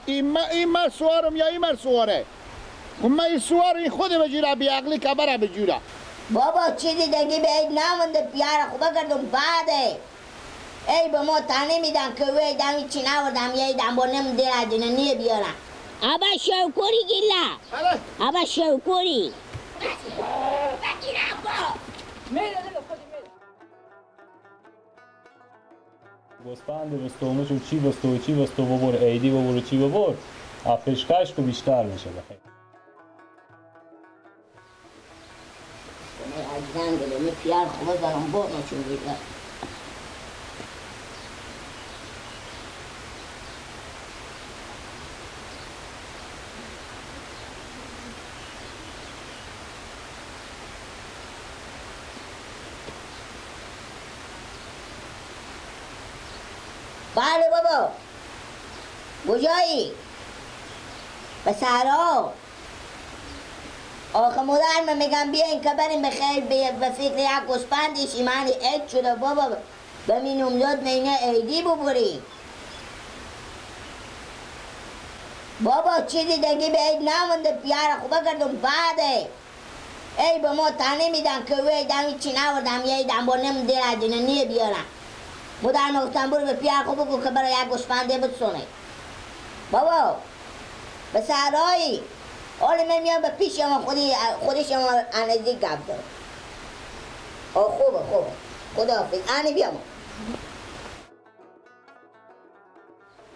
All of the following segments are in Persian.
این مر سوارم یا این مر سواره؟ خب من این سوار این خود بجوره بی عقلی کبره بجوره. بابا چیزی دیگه به عید نمونده پیار خوبه کردم بعده. ای به ما تنه میدن که وی دمی چی نوردم یه ایدم با نم دل ادینه نیه بیارم. ابا شوکوری گیلا. ابا شوکوری. گوسفند بستومه چون چی بستو و چی بستو ببر عیدی ببر و چی ببر افشکش کو بیشتر میشه بخیر. بله بابا کجایی؟ به سهرا آخه مادر من میگم بیاین که بریم به خیر به فکر یک گوسفندیشی من عید شده بابا به می نمداد مینه عیدی ببریم. بابا چیزی دیگه به عید نمونده پیار خوبه کردم بعده. ای به ما تنه میدن که وی دمی چی نوردم یه ایدم با نم دل ادینه نیه بیارم. مادر من گفتم برو به پیار خوب بگو که برای یک گوسفنده بسونه. بابا به سهرایی حالا من میام به پیش ما خودش ما انزی گپ داره. آه خوبه خوبه خداحافظ انی بیام.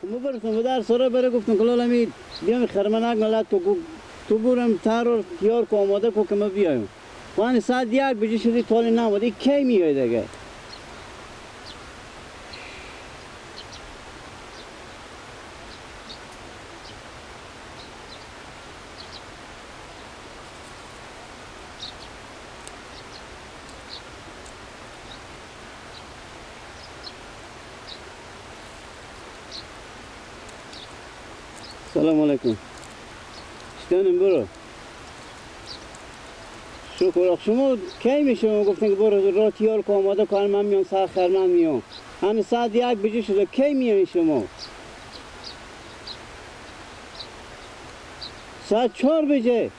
مبرتم به در سرا بره گفتم که لالا بیام خرمنک ملت تو برم تر رو تیار کو آماده کو که ما بیایم. وانی ساعت 1 بجه شدی تالی نمودی کی میای دیگه؟ سلام علیکم. چطورین برو؟ شکر. شما کی میشه؟ ما گفتن که برو را تیار کو آماده کن من میام سر خرمن میام. همین ساعت 1 بجه شده کی میای شما؟ ساعت 4 بجه.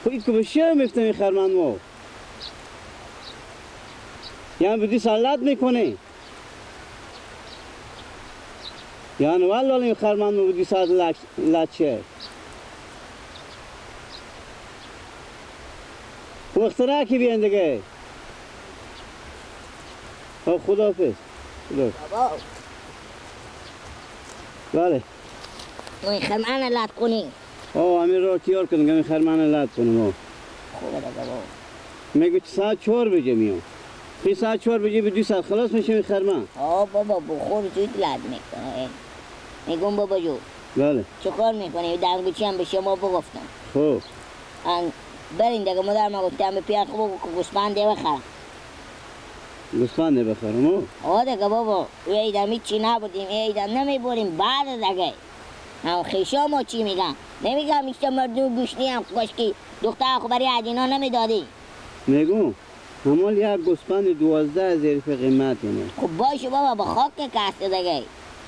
خب این که بشه میفتم این خرمن ما. یعنی بدی سلط میکنه. یعنی والله این خرمن ما بدی ساعت لچه. خب اختراع کی بیان دیگه؟ خب خداحافظ. خداحافظ. بله. این خرمن لط کنی. آه امیر را تیار کنم که این خرمن لط کنم. خوبه دیگه بابا. میگه ساعت 4 بجه میام. این ساعت 4 بجه به 2 ساعت خلاص میشه این خرمن. آه بابا بخور زود لط میکنه. میگم بابا جو. بله. چه کار میکنی؟ دمگوچی هم به شما بگفتم. خب. برین دیگه مادر ما گفتم به پیار خوب گوسفنده بخرم. گوسفنده بخرم؟ آه دیگه بابا ایدم هیچی نبودیم ایدم نمیبریم بعد دیگه هم خیشا ما چی میگن؟ نمیگم ایشتا مردم گوشنی هم کشکی دختر خو برای ادینا نمیدادی. میگم همال یک گوسفند 12,000 روپیه قیمت اینه. خب باشه بابا به خاک کسته دیگه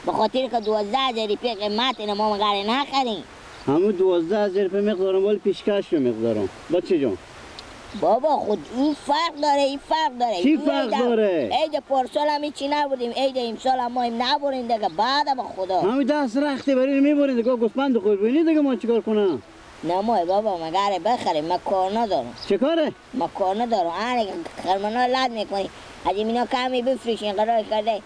به خاطر که 12,000 روپیه قیمت اینه ما مگر نخریم. همون 12,000 روپیه مقدارم ولی پیشکش رو مقدارم بچه جان. بابا خود این فرق داره این فرق داره. چی فرق داره؟ عید پارسال هم هیچی نبودیم عید امسال هم ما هم نبریم دیگه بعد به خدا. همین دست رختی برای میبریم دیگه گوسفند قربانی دیگه ما چیکار کنم؟ نه ما بابا مگر بخریم من کار ندارم. چه کاره؟ من کار ندارم. آره خرمنا لد میکنی از اینا کمی بفروشین قرار کرده.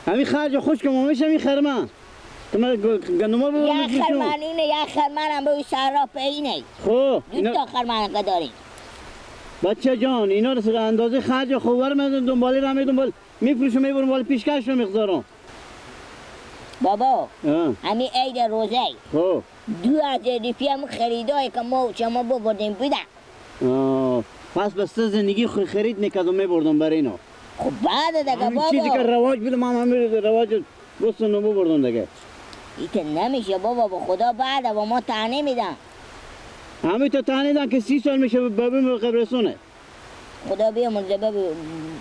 همین خرج خشک ما میشه این خرمن. گندما رو یا خرمن اینه یا خرمن هم به سراپ اینه. خب دو تا خرمن که داریم. بچه جان اینا رو اندازه خرج خوبر من دنباله رو می دنبال میفروشم میبرم ولی پیشکش رو مقدارم. بابا همین عید روزه خب 2000 روپیه هم خریدای که ما شما ببردیم بودن. پس بسته زندگی خرید میکردم میبردم برای اینا. خب بعد دیگه بابا چیزی که رواج بود ما همین رواج بستن ببردم دیگه. این که نمیشه بابا به خدا بعد با ما طعنه میدن. همین تو طعنه دن که 30 سال میشه بابیم قبرستونه. خدا بیامرزه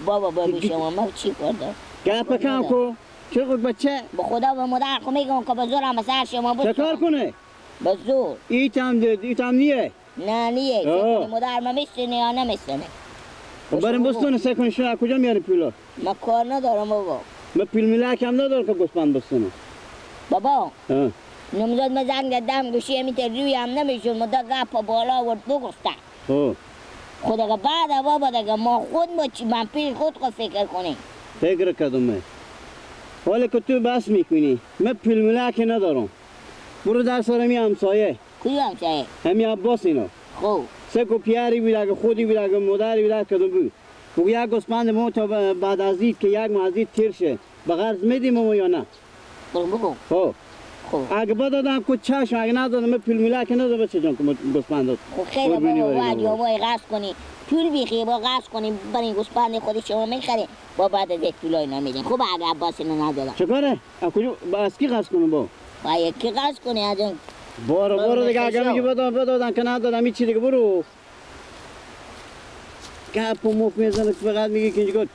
بابا بابی شما ما چی کردم؟ گپ کم کو چه خود بچه؟ به خدا به مادر خو میگم که به زورم به سر شما بود. چه کار کنه؟ به زور. ایتم نیه. نه نیه. سه مادر ما میستونه یا نمیستونه؟ بریم بستونه سه کنی شما کجا میاری پولا؟ ما کار ندارم بابا. ما پول ملک هم ندارم که گوسفند بستونه. بابا. نمزاد ما زنگ دادم گوشی همین روی هم نمیشون مدا گپ بالا آورد بگفتم. خب. خدا که بعد بابا دیگه ما خود ما چی من پیش خود خود فکر کنیم. فکر کردم من. حالا که تو بس میکنی من پول ملک ندارم. برو در سر می همسایه. کی همسایه؟ همی عباس اینا. خب. سه کو پیاری بود اگه خودی بود اگه مادری بود کدوم بود. بگو یک گوسفند ما تا بعد از عید که یک ماه از عید تیر شه به قرض میدیم ما یا نه؟ برو بگو. خب. خب. اگه بدادم کو چشم اگه ندادم من پول ملک ندادم بچه جان که گوسفند. خب خیلی بابا باید یا وای قرض کنی پول بیخی با قرض کنی برای گوسفند خود شما میخری با بعد از یک پولای نمیدین. خب اگه عباس اینو ندادم. چه کاره؟ از کجا از کی قرض کنم با؟ با یکی قرض کنی از اون. برو برو دیگه اگه میگی بدادم که ندادم هیچی دیگه برو. گپ و مف میزنه فقط میگه که اینجا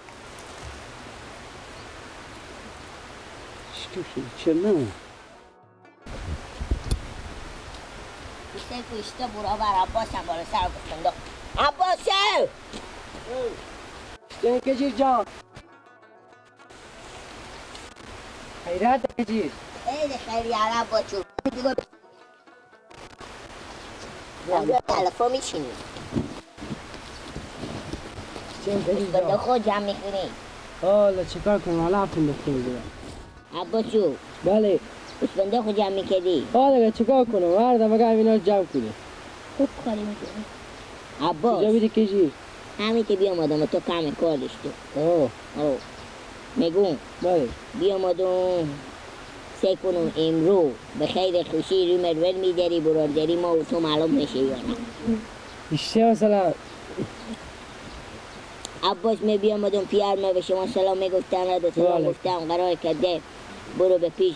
چطور شده؟ چرا نه؟ بیشتر کشته برو بر عباس هم بالا سر گفتم عباس چه کشیر جان؟ خیرات کشیر خیلی خیلی عرب با چون دیگه تلفن میشینی بنده خود جمع میکنی. حالا چیکار کنم؟ حالا هفتم دختر میگیرم. عباسو. بله. بنده خود جمع میکردی؟ حالا چیکار کنم؟ مردم اگه همینا رو جمع کنی. خوب کاری میکنی. عباس. کجا بیدی کشی؟ همین که بیامدم تو کم کار داشتم. آه. آه. میگم. بله. بیامدم سه کنم امرو به خیر خوشی رو مرور میداری برادری ما و تو معلوم میشه یا نه. بیشتر مثلا عباس می بیامدم پیار ما به شما سلام میگفتم رد سلام گفتم قرار کرده برو به پیش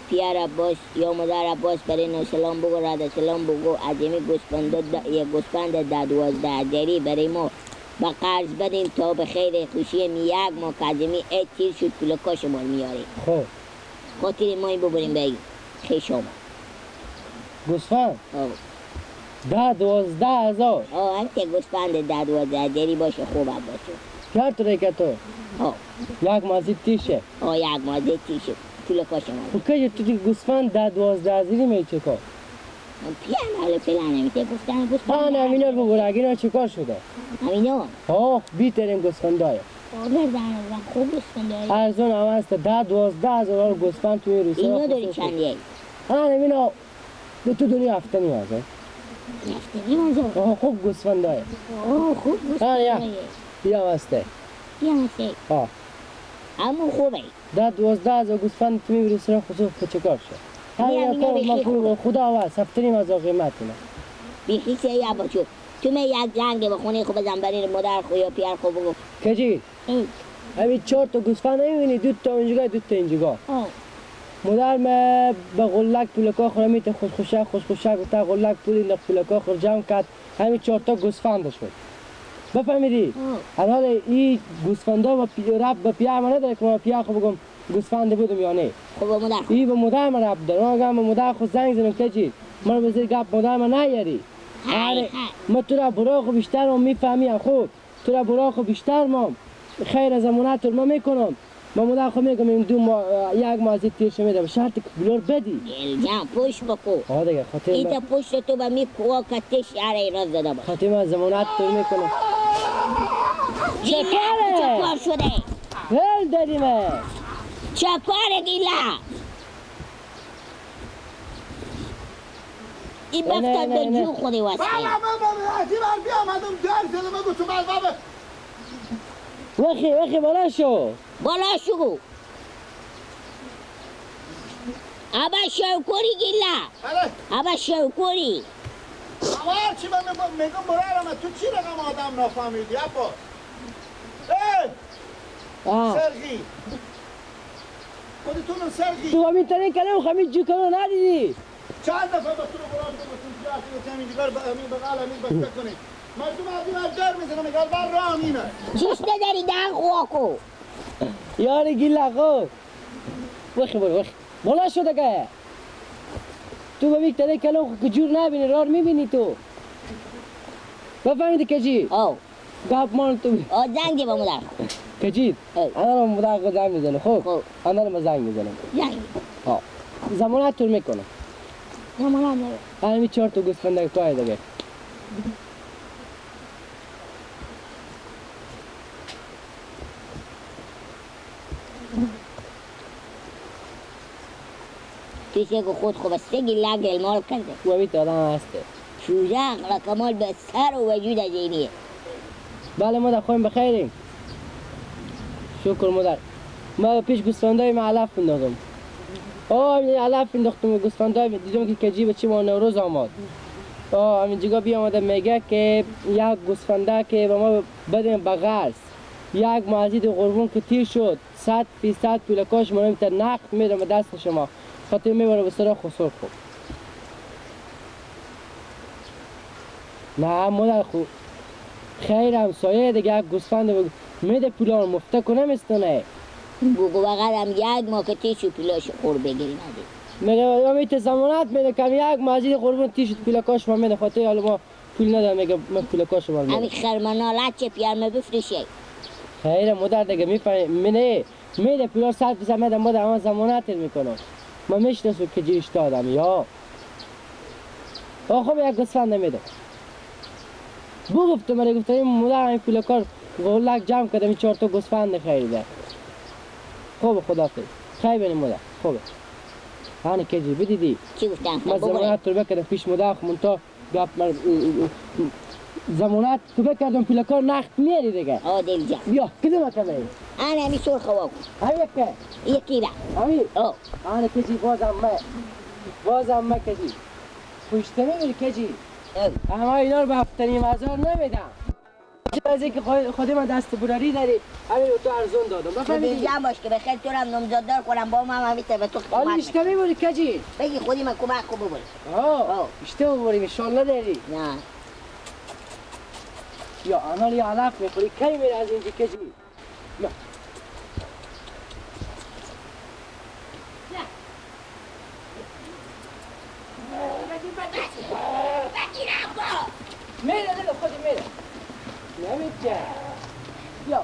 پیار عباس یا مادر عباس برای نو سلام بگو رد سلام بگو عجمی گوسفند یک گوسفند 10-12 دری برای ما با قرض بدیم تا به خیر خوشی می یک ما که عجمی ای تیر شد پول کاش ما میاریم. خب خاطر ما این ببریم به خیشام گوسفند 10-12 هزار. آه هم که گوسفند 10-12 دری باشه خوب عباس. چهار تا که تو؟ آه. یک مازی تیشه. آه یک مازی تیشه. پول کاش ما. خب که تو گوسفند 10-12 هزاری می چه کار؟ پیان حالا فعلا نمیشه گفتن گوسفند. آه همینا رو بگو اگه اینا چه کار شده؟ همینا؟ آه بیترین گوسفندای. آه خوب گوسفندای. ارزون هم هست 10-12 هزار گوسفند توی روستا. اینا داری چندی؟ آه همینا دو تو دنیا هفته نیم هزار. هفته نیم هزار؟ آه خوب گوسفندای. آه خوب گوسفندای. بیا هسته. بیا هسته. آه. اما خوبه. 10-12 هزار گوسفند تو میبری سر خصوص چه کار شد؟ همین خدا واس 7.5 هزار قیمت اینا. بیخی سه یا بچو. تو می یک زنگ به خونه خوب بزن برای مادر خو یا پیار خو بگو. کجی؟ همین 4 تا گوسفند نمیبینی 2 تا اینجا 2 تا اینجا. مادر ما به قلک پولکا خور میته خوش خوشک خوش خوشک تا قلک پول اینا پولکا خور جمع کرد همین 4 تا گوسفند شد. بفهمیدی؟ الان این گوسفندا با رب به پیار ما نداره که ما پیار خو بگم گوسفند بودم یا نه. خب مادر خو این به مادر ما رب داره. ما گم مادر خو زنگ زدم که چی؟ ما رو به زیر گپ مادر ما نیاری. آره ما تو را براخ بیشتر ما میفهمیم خوب تو را براخ بیشتر ما خیر از امانت ما میکنم. ما مادر خو میگم این 2 ماه یک ماه از تیرش میدم شرط که پولار بدی. جان پشت بکو. آه دیگه خاطر این تا پشت تو به می کوه کتش آره راز داده باش. خاطر ما ضمانت تو میکنم. چه کاره؟ چه کار شده؟ ول دادیمه. چه کاره گیلا؟ این بفتاد به جو خودی واسه. بابا بابا از بیامدم در زدم بگو تو بابا. وخی وخی بالا شو. بالا شو. ابا شوکوری گیلا. ابا شوکوری. آوار چی من میگم برارم تو چی رقم آدم نفهمیدی عباس؟ ای سرخی خودتون سرخی تو همین ترین کلم همین جو کنو ندیدی چند دفعه به تو رو برام گفتم که همین دیگر همین بغل همین بسته کنید مردم از این در میزنم میگن بر راه اینه چیش نداری دهن خواکو یاری گیلا خو وخی برو وخی بالا شو دیگه. تو به یک تله کلو جور نبینی رار میبینی تو. بفهمیدی کجی؟ آو. گپ مان تو. آ زنگ به مادر. کجی؟ انا مادر خود زنگ میزنه خب. انا ما زنگ میزنم. زنگ. ها. زمانت طول میکنه. زمانت نداره. همین 4 تا گوسفند کای دیگه. کسی که خود خوب است گلگ المال کرده. او همی آدم هسته. شوزه و کمال به سر و وجود از اینیه. بله مادر خواهیم بخیریم. شکر مادر. ما پیش گوسفندای ما علف انداختم. آه علف انداختم گوسفندای دیدم که کجی بچه ما نوروز آمد. آه همین جگاه بیامده میگه که یک گوسفنده که به ما بدیم به غرض. یک مازید قربون که تیر شد 100% پولکاش ما نمیتر نقد میدم به دست شما. خاطر میبره به سر خسر خوب. نه مادر خوب خیر همسایه دیگه یک گوسفند میده پولا رو مفته کنه مستونه. بگو بغلم یک ماه که تیشو پولاش خور بگیری نده. میگه یا میته زمانت میده کم یک مازید قربون تیشو پولاکاش ما میده خاطر حالا ما پول ندارم میگه من پولاکاش ما میده. همین خرمنا لچه پیار بفروشه. خیر مادر دیگه میفهمی میده پولا 100% میده مادر ما زمانت میکنم. ما میشناسم که جیش دادم یا آخه یک گوسفند میده. بگفتم من گفتم این مادر این پول کار غلک جمع کردم این 4 تا گوسفند خریده. خوب خداحافظ. خیر بینیم مادر. خوبه. هانی کجی بدیدی؟ چی گفتم؟ ما زمانت رو بکردم پیش مادر خو تا گپ من زمانت تو بکردم پول کار نقد میاری دیگه. آ دل جان. بیا کدوم کمی؟ انا می سرخ واکو. همین که؟ یکی با. همین؟ آه. انا کجی بازم ما کجی. پشت میبینی کجی؟ اما اینا رو به 7,500 نمیدم. از اینکه خود من دست براری داری همین تو ارزون دادم. بفهمیدی؟ دل جان باش که به خیر تو هم نامزددار کنم با ما هم همین به تو کمک. حالا اشته میبری کجی؟ بگی خودی من کمک کو ببری. آه. اشته ببریم ان شاء الله داری. نه. یا انال یا علف میخوری کی میره از اینجا کجی؟ نه. میره دیگه خودی میره. نمیشه. یا.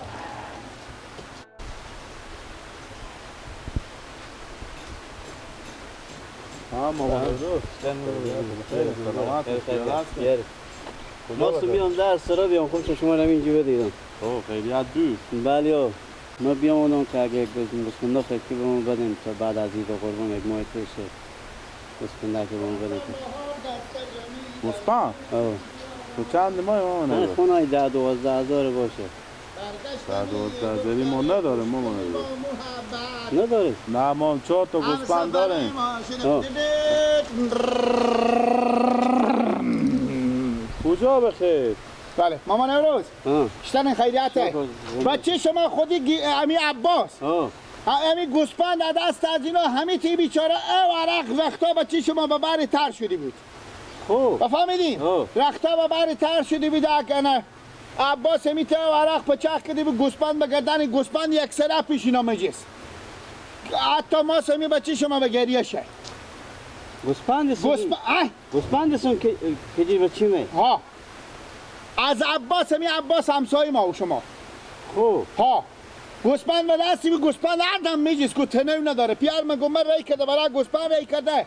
ها مامان خیلی ما بیام در سرا بیام خوب شما رو اینجا بدیدم. اوه خیلی دور. بله ما بیام اونم که اگه گوسفندا خیلی به ما بدیم تا بعد از عید قربان یک ماه پیش گوسفندا که به ما بدیم. گوسفند؟ آه. تو چند ماه ما نداره؟ خونه 10 12 هزار باشه. 10 12 هزاری ما نداریم ما نداریم. نداره؟ نه ما 4 تا گوسفند داریم. کجا بخیر؟ بله مامان امروز شتن خیریته بچه شما خودی امی عباس امی گوسپند دست از اینا همی تی بیچاره او عرق وقتا بچه شما به بر تر شدی بود. خوب بفهمیدین؟ رختا به بر تر شدی بود اکنه عباس همی تی او عرق پچخ کردی بود گوسپند به گردن گوسپند یک سره پیش اینا مجلس حتی ما سمی بچه شما به گریه شه. گوسپند گوسپندسون که کجی بچه می؟ ها از عباس می عباس همسایه ما و شما. خوب ها گوسپند به دستی گوسپند هر میجیس که تنو نداره پیار من گم رای کرده برای گوسپند رای کرده.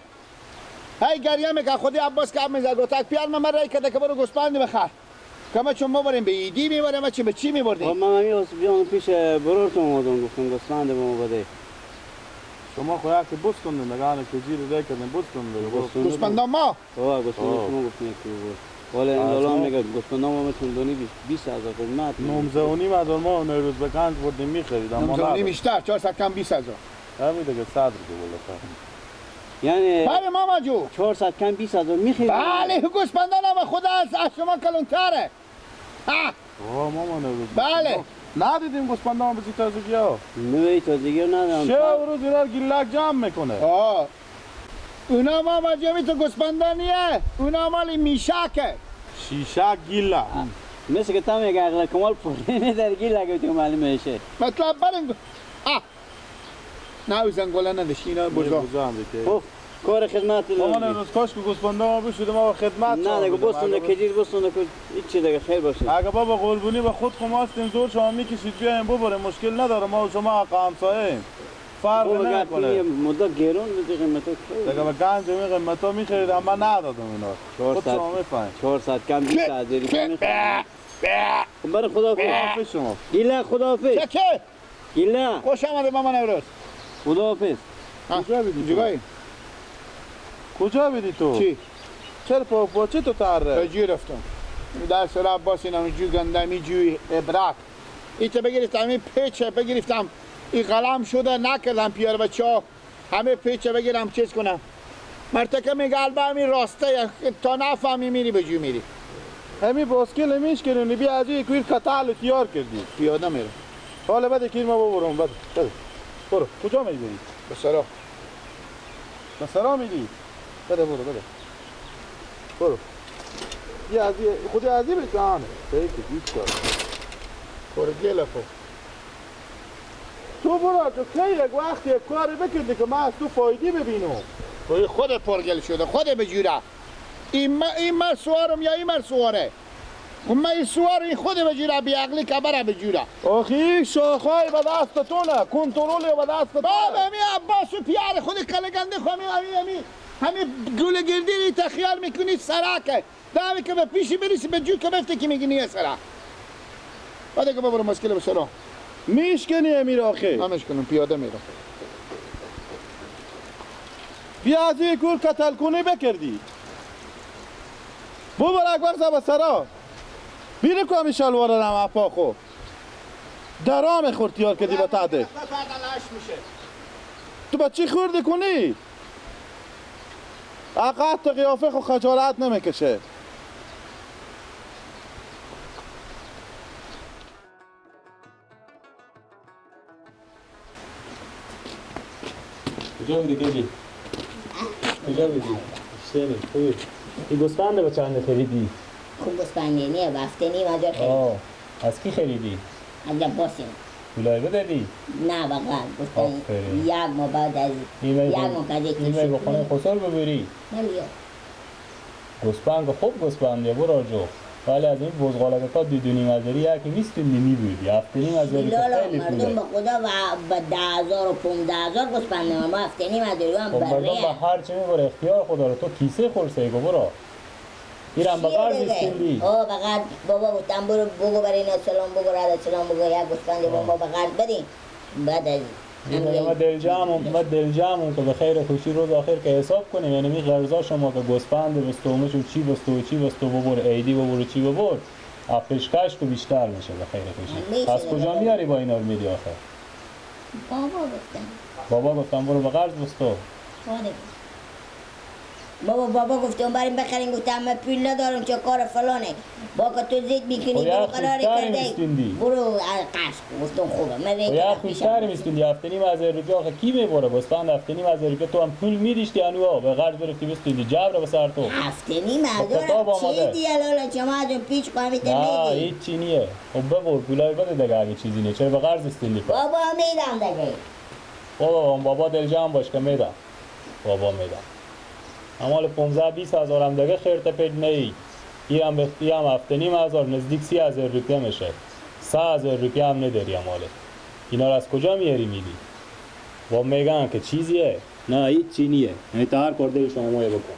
هی گریه میکرد خودی عباس که میزد گفت پیار من رای کرده که برو گوسپند بخر. که ما چون ما بریم به ایدی میبریم چه به چی میبردیم؟ من همین بیام پیش برارتون اومدم گفتم گوسپند به ما بده. شما خو یک بوستون دیگه که جیر رای کردن بوستون دیگه. گوسپندا ما؟ آه گوسپند شما گفتین که بود. ولی این میگه گوسپندا ما میتون دونی 20000 قیمت. نمزه و نیم ما نوروز به کنج بردیم میخریدم. نمزه و نیم بیشتر 400 کم 20000. همین دیگه صدر دیگه یعنی بله ماما جو 400 کم 20000 میخری. بله گوسپندا نام خدا از شما کلونتره. ها آه ماما نوروز. بله ندیدیم گوسپندا ما بزی تازگی ها. نه تازگی ندارم. چه روز اینا گیلک جمع میکنه. آه اونا ماما جمی تو گوسپندا نیه، اونا مال میشکه. شیشک گیلک. مثل که تام یک عقل کمال پره در گیلک تو معلوم میشه. مطلب بریم. نه زنگوله نداشت اینا بزا. خب کار خدمت مامان امروز کاش که گوسفندا ما بشوده ما خدمت. نه دیگه بستون کجیر بستون که هیچ چیز دیگه خیر باشه. اگه بابا قربونی به خود خو ما هستیم زور شما میکشید بیایم ببره مشکل نداره ما و شما حق همسایه ایم. فرق نمیکنه. مدت گرون بود قیمتا دیگه به گنج می قیمتا میخرید اما ندادم اینا. خود شما میفهمید. 400 کم 20 هزار میخرید. برای خداحافظ شما. گیله خداحافظ. چه؟ گیله. خوش آمده مامان امروز. خداحافظ. کجا بیدی؟ کجا بیدی تو؟ چی؟ چرا با چه تو تره؟ جو رفتم. در سر عباس اینا جو گندمی جوی ابرک. ایتا بگرفتم این پیچه بگرفتم. این قلم شده نکردم پیار بچه ها. همه پیچه بگیرم چیز کنم. مرتکه میگه البه همین راسته تا نفهمی میری به جو میری. همین باسکل همیش کردی بیا از یک کویر کتال تیار کردی. پیاده میرم. حالا بده کیر ما ببرم بده. بده. برو. کجا میبری؟ به سرا. به سرا میری؟ بده برو بده. برو. یه از خودی از این بکنه. فکر هیچ کار. کرگل خو. تو برو تو کی یک وقت یک کاری بکردی که من از تو فایده ببینم. توی خود پرگل شده خود بجوره. این مر سوارم یا این مر سواره. خب من این سوار این خود بجوره بی عقلی کبره بجوره. آخی شاخهای به دست تونه کنترل به دست تونه. بابا می عباس و پیار خود کلگنده خو می همین گوله گردی ری تخیال میکنی سرکه. دمی که به پیشی برسی به جو که بفته که میگی نیه سرک. بعد که ببرم مشکل به سرا. میشکنی امیر آخه. نمیشکنم پیاده میرم. بیا از این کور کتل کنی بکردی. ببر اکبر زبا سرا. بیره که همی شلوار رم اپا خو. درام خورد تیار کردی با تعده. تو با چی خوردی کنی؟ اقعد تا قیافه خو خجالت نمیکشه. کجا بودی کجی؟ کجا بودی؟ شنی خوبی؟ این گوسفنده با چند خریدی؟ خوب گوسفنده نیه هفته نیم هزار خریدی. از کی خریدی؟ از عباسی. پولای بدادی؟ نه بقیه گفتن یک ماه بعد از یک ماه که از این به خانه خسر ببری؟ نمیاد. گوسفند خوب گوسفنده برو جو. ولی از این بزغالک ها 2.5 هزاری یکی میستوندی میبودی 7.5 هزاری خیلی پوله. مردم به خدا و به 10,000 و 15,000 گوسفند ما 7.5 هزاری هم بره. مردم به هر چی میبره اختیار خدا رو تو کیسه خورسه گو برو. ایران به قرض میستوندی. آه بغیر بابا گفتم برو بگو برای اینا سلام بگو رد سلام بگو یک گوسفند با ما به قرض بدین. بعد از ما دل جمعم که به خیر خوشی روز آخر که حساب کنیم یعنی می قرضا شما که گوسفند بستومش و چی بستو و چی بستو ببر عیدی ببر و چی ببر افشکش که بیشتر میشه به خیر خوشی. از کجا میاری با اینا رو میدی آخر؟ بابا گفتم. بابا گفتم برو به قرض بستو. بابا گفتم بریم بخریم گفتم من پول ندارم چه کار فلانه با که تو زید میکنی برو قراری کرده برو قرض گفتم خوبه من یه خوشتر میستوندی 7.5 هزار روپیه آخه کی میبره گوسفند 7.5 هزار روپیه تو هم پول میدیشتی انوا به قرض برفتی بستوندی جبر به سر تو 7.5 هزار چی دیگه لالا شما از اون پیچ قامیت میدی؟ نه هیچی نیه خب ببر پولای بده دیگه اگه چیزی نیه چرا به قرض استوندی؟ بابا میدم دیگه بابا دل جمع باش که میدم بابا میدم امال 15-20 هزار هم دیگه خیرت پید نی این هم 7.5 هزار نزدیک 30 هزار روپیه میشه 3 هزار روپیه هم نداری اماله اینا رو از کجا میاری میدی؟ با میگن که چیزیه نه هیچ چی نیه یعنی تا هر کرده شما مایه بکن.